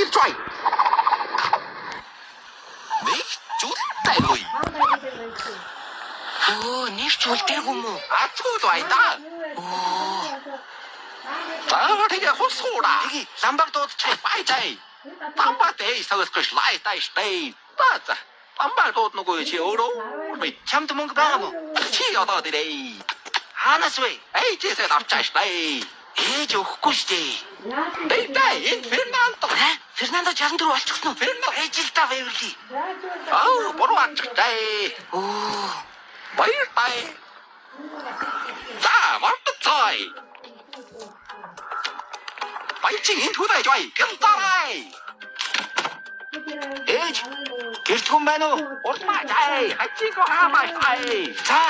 Ирж бай. Нэг зүйл тайгүй. Өө, нэр ч үлдээгүй юм уу? Ацгүй л бай да. Өө, За тэгээ хусгуура. Тгий, ламбаг дуудчих. Бай зай. Ламба дэй сагсгш лай тай штей. За за. Ламба дууднаггүй чи өөрөө мэд. Чамд мөнгө байгаа мó? Чи одоо дэрэй. Хаанаас вэ? Ээжээсээ авчааш тай. Ээж өгөхгүй штэ. Дэй дэй энэ Фернандо. Аа, Фернандо 64 болчихсон уу? Фернандо. Ээж л та Беверли. Аа, буруу ачтай. Өө, Баяртай. За, мартцай. Баячин энд хүлээж бай. Гэнтарай. Ээж, гэрт хүн байна уу? Урмаа зай. Хачиго хаамай. За,